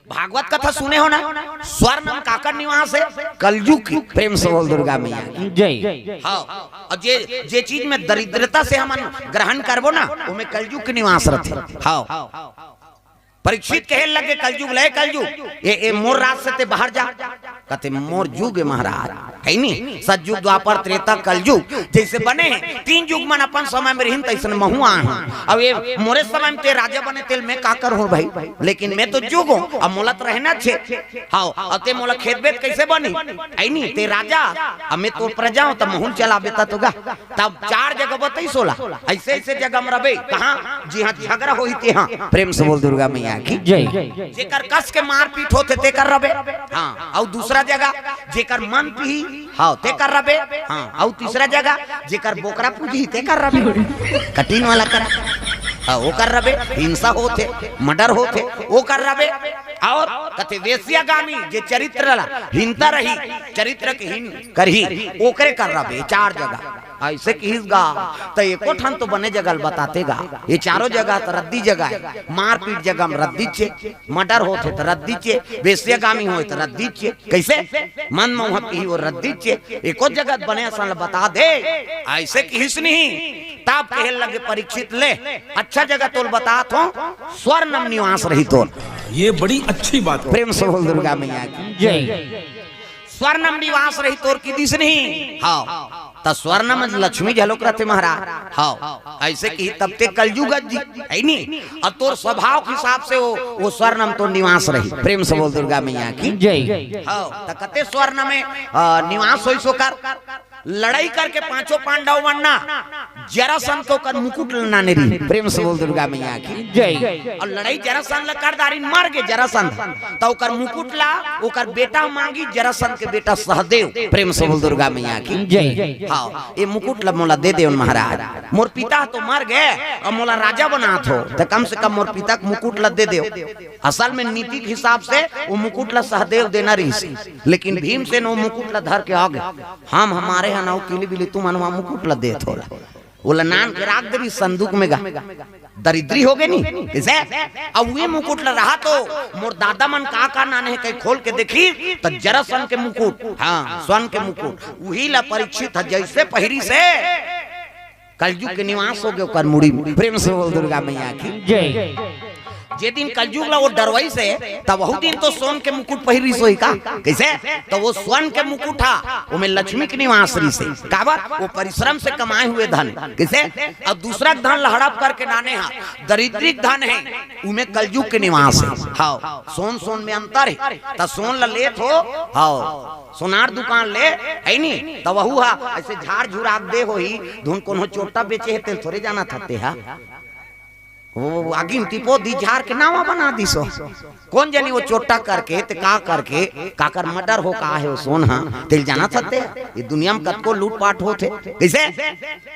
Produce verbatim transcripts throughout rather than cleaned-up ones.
भागवत कथा सुने हो ना, स्वर्णम काकर निवास हे? कलयुग के। प्रेम से बोल दुर्गा मैया की। जय। हाँ, और जे जे चीज में दरिद्रता से हमन ग्रहण करबो ना, ओमे कलयुग के निवास रथे। हाँ, परीक्षित कहे लगे कलयुग, ले कलयुग, ए, ए मोर राज से ते बाहर जा। कथे मोर जुग हे महाराज, हे नी? सतयुग, द्वापर, त्रेता, कलयुग जैसे बने हे, तीन युग मन अपन समय में रहिन, तैसन महू आए हूँ। अब ये मोरे समय में ते राजा बने, तेल मैं का करूँ भाई? लेकिन मैं तो जुग हूँ, अब मोला तो रहना छे। हाँ, अब ते मोला खेदबे त कैसे बनी? हे नी, ते राजा, अब मैं तो प्रजा हूँ, तब महूँ ल चलाबे त तो गा। तब चार जगह बतई सोला, ऐसे ऐसे जगह में रबे, कहाँ जिहाँ झगड़ा होही ते हाँ। प्रेम से बोल दुर्गा मैया की। जय। जेकर कस के मारपीट होथे तेकर रबे। हाँ, अउ दूसरा जगह जेकर मन पीही, हाँ, तेकर रबे। हाँ, अउ तीसरा जगह जेकर बोकरा पूजही तेकर रबे। कटिन वाला कर, हाँ, ओकर रबे। हिंसा होथे, मर्डर होथे, ओकर रबे। और कथे वेश्यागामी, जे चरित्र ला हीनता रही, चरित्र के हीन करही, ओकरे कर रबे। चार जगह ऐसे किहिस गा, त एको ठन तो बने जगह ल बताते गा। ये चारों जगह त रद्दी जगह हे। मारपीट जगह में रद्दी चे, मर्डर होथे त रद्दी चे, वेश्यागामी होय त रद्दी चे। कैसे? मन मौहा पीही वो रद्दी चे। एको जगह बने असन ल बता दे, ऐसे किहिस नहीं। तब कहे लगे परीक्षित, ले अच्छा जगह तोल बतात हों, स्वर्णम निवास रही तोर। ये बड़ी अच्छी बात है। प्रेम से बोल दुर्गा मैया की। जय। स्वर्णम निवास रही तोर किहिस नहीं। हाँ, त स्वर्णम लक्ष्मी घलोक रथे महाराज। हाँ, ऐसे किही तब ते कलयुग जी, हे नी? अब तोर स्वभाव के हिसाब से वो, वो स्वर्णम तोर निवास रही। प्रेम से बोल दुर्गा मैया की। जय। हाँ, त कथे स्वर्णम, अ, निवास होइस ओकर। लड़ाई करके पांचों पांडव मन ना जरासंध के ओकर मुकुट ल नाने रही। प्रेम से बोल दुर्गा मैया की। जय। अउ लड़ाई जरासंध ल कर डारिन, मर गे जरासंध, त ओकर मुकुट ला ओकर बेटा मांगी, जरासंध के बेटा सहदेव। प्रेम से बोल दुर्गा मैया की। जय। हाँ, ये मुकुट ला मोला दे देव महाराज, मोर पिता तो मर गे, अब मोला राजा बनात हो, त कम से कम मोर पिता के मुकुट ला दे देव। असल में नीति के हिसाब से वो मुकुट ला सहदेव देना रहिस, लेकिन भीमसेन वो मुकुट ला धर के आ गे। हम हमारे हन अउ किली बिली तुमन वहाँ मुकुट ला देत हो। ओला नान के राख दे रहिस संदूक में गा। दरिद्री हो गे नी, कइसे? अब वे मुकुट ला रहा तो मोर दादा मन का का नाने हे कहीं खोल के देखी, त जरासंध के मुकुट, हाँ, स्वर्ण के मुकुट, उही ला परीक्षित ह जैसे पहिरिस हे, कलयुग के निवास हो गे ओकर मुड़ी में। प्रेम से बोल दुर्गा मैया की। जय। जे दिन कलयुग ला वो डरवाइस हे, तब वहू दिन तो स्वर्ण के मुकुट पहिरिस होही का? कइसे? त वो स्वर्ण के मुकुट हा, ओमे लक्ष्मी के निवास रहिस हे। काबर? वो परिश्रम से कमाए हुए धन। कइसे? अब दूसरा के धन ल हड़प करके नाने हा, दरिद्री के धन हे, उमे कलयुग के निवास हे। हाँ, सोन सोन में अंतर हे। त सोन ल लेत हो, हाँ, सोनार दुकान ले, हे नी? त वहू हा ऐसे झार झुराक दे होही, धुन कोनो चोट्टा बेचे हे, तेल थोरे जानत हते हा। वो आगिन तिपो दी, झार के नावा बना दिस हो। कोन जनी वो चोट्टा करके, ते का करके, काकर मर्डर हो का हे वो सोन हा, तेल जानत हते हा। ये दुनिया में कतको लूटपाट होथे। कइसे?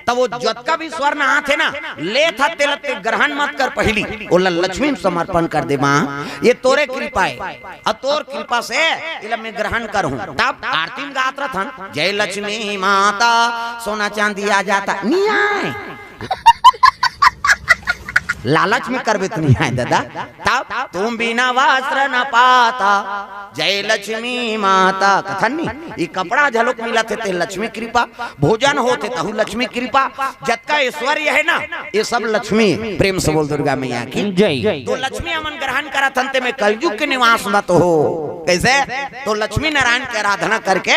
त वो जतका भी स्वर्ण आथे ना, लेत हते तेला ते ग्रहण मत कर पहिली, ओला लक्ष्मी में समर्पण कर दे माँ, ये तोरे कृपा हे। अउ तोर कृपा से एला मैं ग्रहण करहूँ। तब आरती में गात रथन, जय लक्ष्मी माता, सोना चांदी आ जाता, नी आय। लालच में करबे त नी आय दादा। तब तुम बिना वस्त्र न पाता, जय लक्ष्मी माता। कथन नी, ये कपड़ा झलोक मिलत हे ते लक्ष्मी कृपा, भोजन होत हे तहू लक्ष्मी कृपा, जतका ऐश्वर्य हे ना, ये सब लक्ष्मी। प्रेम से बोल दुर्गा मैया की। जय। तो लक्ष्मी हमन ग्रहण करत हन, ते में कलयुग के निवास मत हो। कइसे? तो लक्ष्मी नारायण के आराधना करके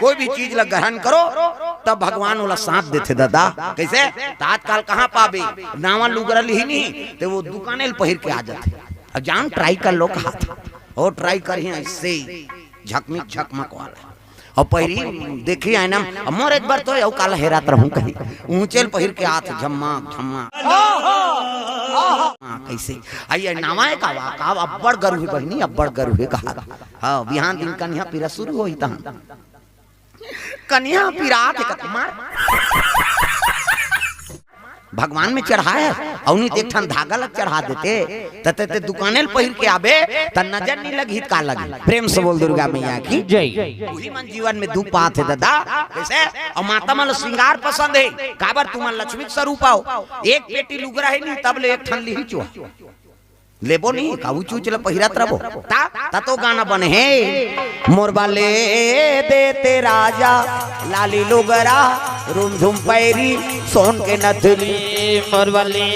कोई भी चीज ला ग्रहण करो, तब भगवान ओला साथ देथे दादा। कइसे? त आजकल कहाँ पाबे? नावा लुगरा लिही नी, ते वो दुकाने ल पहिर के आ जाथे। अब जान try कर लो कहा था, वो try करिहे ऐसे ही झकमिक झकमक वाला। अउ पहिरी देखी आईना में, अब मोर एक बार तो अउ काला हेरात रहूं कहीं, ऊंचे ल पहिर के आत झम्मा झम्मा। हाँ, कइसे? आइए नावा हे का वा, का वा, अब्बड़ गरू हे बहिनी, अब्बड़ गरू हे कहा। हाँ, बिहान दिन कनिहा पीरा शुरू होही तहन। कनिहा पीरा आत हे कत मार। भगवान में चढ़ाए हे, अउ नी ते एक ठन धागा ला चढ़ा देते, त ते, ते दुकाने ल पहिर के आबे, त नजर नी लगही त का लगही? प्रेम से बोल दुर्गा मैया की। जय। उही मन जीवन में दुख पात हे दादा। कइसे? अउ माता मन ल श्रृंगार पसंद हे, काबर तुमन लक्ष्मी के स्वरूप आओ। एक पेटी लुगरा हे नी, तब ले एक ठन लिही चुहा। लेबो नहीं, का ऊंच ऊंच ल पहिरत रबो। ता, ता तो गाना बने हे। मोर बले देते राजा, लाली लुगरा, रुमझुम पैरी, सोन के नथली। मोर बले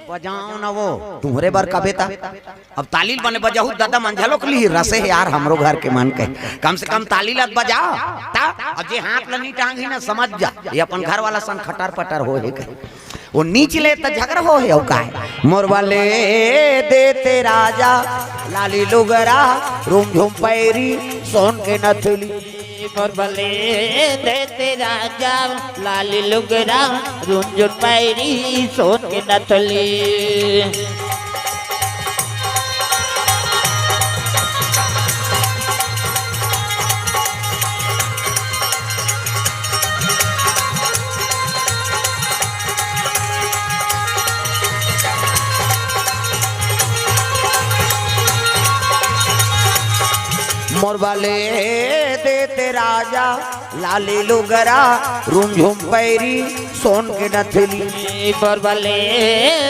बजाओ ना वो, तुम्हरे बर कबे ता। अब ताली ल बने बजाहू, दादा मन झलोक ली रसे हे यार, हमरो घर के मन के। कम से कम ताली ल बजा। ता, अब जे हाथ ल नी टांगही ना, समझ जा, ये अपन घर वाला संग खटर पटर हो हे कहे। वो नीच ले त झगड़ा हो हे, अउ काय? मोर बले देते राजा, लाली लुगरा, रुमझुम पैरी, सोन के नथली। मोर बले देते राजा, लाली लुगरा, रुमझुम पैरी, सोन के नथली। मोर बले देते राजा, लाली लुगरा, रुमझुम पैरी, सोन के नथली। मोर बले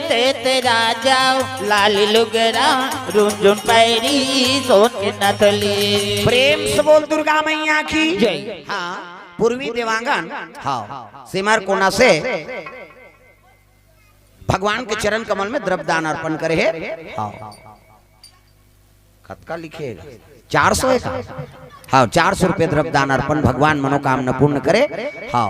देते राजा, लाली लुगरा, रुमझुम पैरी, सोन के नथली। प्रेम से बोल दुर्गा मैया की जय। हाँ, पूर्वी देवांगन, हाँ, सिमर कोना से भगवान के चरण कमल में द्रव्य दान अर्पण करे हे। हाँ, कतका लिखे हे? चार सौ हे का? हाँ, चार सौ रुपये द्रव्य दान अर्पण, भगवान मनोकामना पूर्ण करे। हाँ,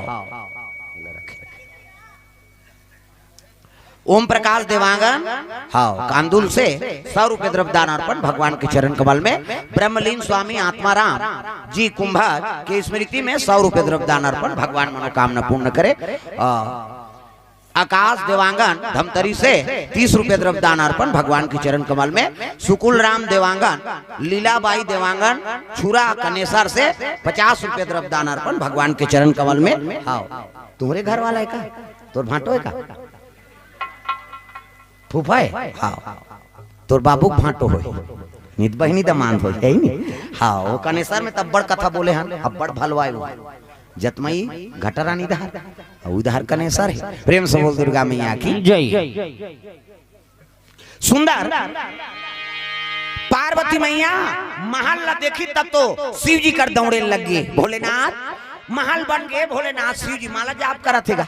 ओम प्रकाश देवांगन, हाँ, कांदुल से सौ रुपये द्रव्य दान अर्पण भगवान के चरण कमल में। ब्रह्मलीन स्वामी आत्माराम जी कुंभर के स्मृति में सौ रुपये द्रव्य दान अर्पण, भगवान मनोकामना पूर्ण करे। आ, आकाश देवांगन धमतरी से तीस रुपये द्रव्य दान अर्पण भगवान के चरण कमल में। सुकुल राम देवांगन, लीलाबाई देवांगन, छुरा कनेसर से पचास रुपये द्रव्य दान अर्पण भगवान के चरण कमल में। हाँ, तुम्हरे घर वाला हे का? तोर भांटो हे का? फूफा हे? हाँ। तोर बाबू के भांटो होही। नित बहिनी दमांद होही, हे नी? हाँ, वो कनेसर में त अब्बड़ कथा बोले हन, अब्बड़ भलवाय वो। जतमई घटारानी डहर, अउ इधर कनेसर हे। प्रेम से बोल दुर्गा मैया की जय। सुंदर पार्वती मैया महल ला देखी तब तो शिव जी कर दौड़े लग गे। भोलेनाथ महल बन गे, भोलेनाथ शिव जी माला जाप करत हे गा।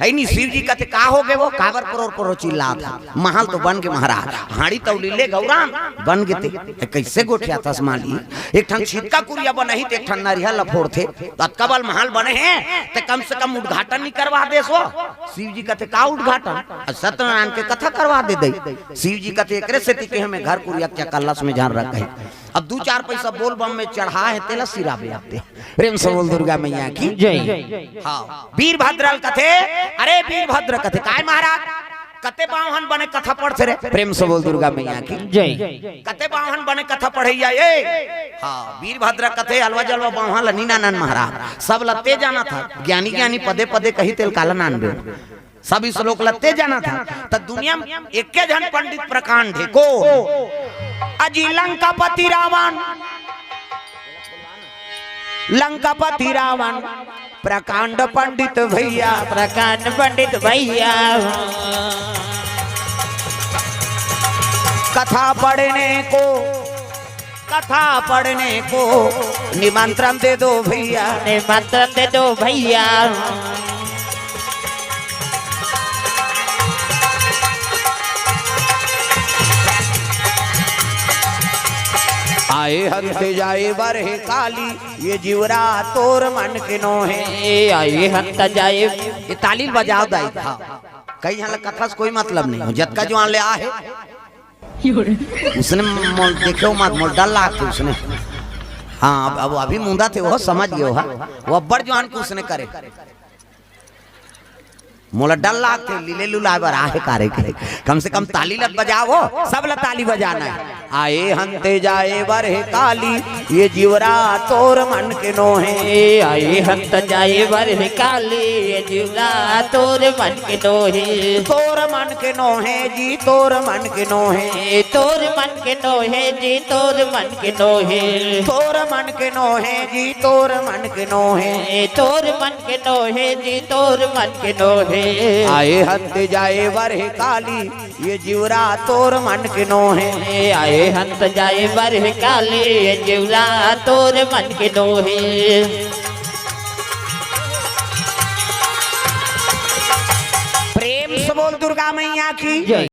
हे नी, शिव जी कथे का हो गे वो, काबर परोर परोर चिल्लात हे? महल तो बन गे महाराज, हाड़ी तौली ले गौराम बन गे ते। ए, कैसे गोठियाथस माली? एक ठन छितका कुरिया बनही ते एक ठन नरिहा ल फोड़थे, तो अतका बल महल बने हे, ते कम से कम उद्घाटन नी करवा देस वो। शिव जी कथे का उद्घाटन? अ, सत्यनारायण के कथा करवा दे दई। शिव जी कथे एकरे सेती के हमें घर कुरिया के कलश में झन रखे। अब दू चार पैसा बोल बम में चढ़ा हे, तेला सिराबे आते। प्रेम से बोल दुर्गा मैया की जय। हाँ, वीरभद्र ल कथे, अरे वीरभद्र कथे, काय महाराज? कते बावहन बने कथा पढ़थे रे? प्रेम से बोल दुर्गा मैया की जय। कते बावहन बने कथा पढ़ैया ए? हाँ, वीरभद्र कथे अलवा जलवा बावहन ल नी नानन महाराज, सब ल ते जानत हस, ज्ञानी ज्ञानी पदे पदे कही तेल काला नानबे। सब श्लोक ल ते जानत हस, त दुनिया में एके झन पंडित प्रकांड हे, को? अजी लंकापति रावण, लंकापति रावण, प्रकांड पंडित भैया, प्रकांड पंडित भैया। कथा पढ़ने को, कथा पढ़ने को निमंत्रण दे दो भैया, निमंत्रण दे दो भैया। आए हंते जाए बर हे काली, ये जीवरा तोर मन के नो हे। ए, आए हंता जाए। ये ताली ल बजाव दाई। हाँ। कई झन ल कथा से कोई मतलब नहीं हो, जतका जुआन ले आ हे। उसने मोल देखे मत, मोल डर लागथे उसने। हाँ, अब, अब अभी मुंदा थे, वो समझ गए हो, हाँ। वो अब्बड़ जुआन के उसने करे। मोला डर लागथे, लीले लुलाए बर आहे कारे के। कम से कम ताली ल त बजाओ, सब ल ताली बजाना हे। आए हंते जाए बर हे काली, ये जिवरा तोर मन के नोहे। आए हंत जाए बर हे काली, ये जिवरा तोर मन के नोहे। तोर मन के नोहे जी, तोर मन के नोहे। तोर मन के नोहे जी, तोर मन के नोहे। तोर मन के नोहे जी, तोर मन के नोहे। तोर मन के नोहे जी, तोर मन के नोहे। आए हंते जाए बर हे काली, ये जिवरा तोर मन के नोहे। आए हंत जाए बर हे काली, ये जिवरा तोर मन के नोहे। प्रेम से बोल दुर्गा मैया की।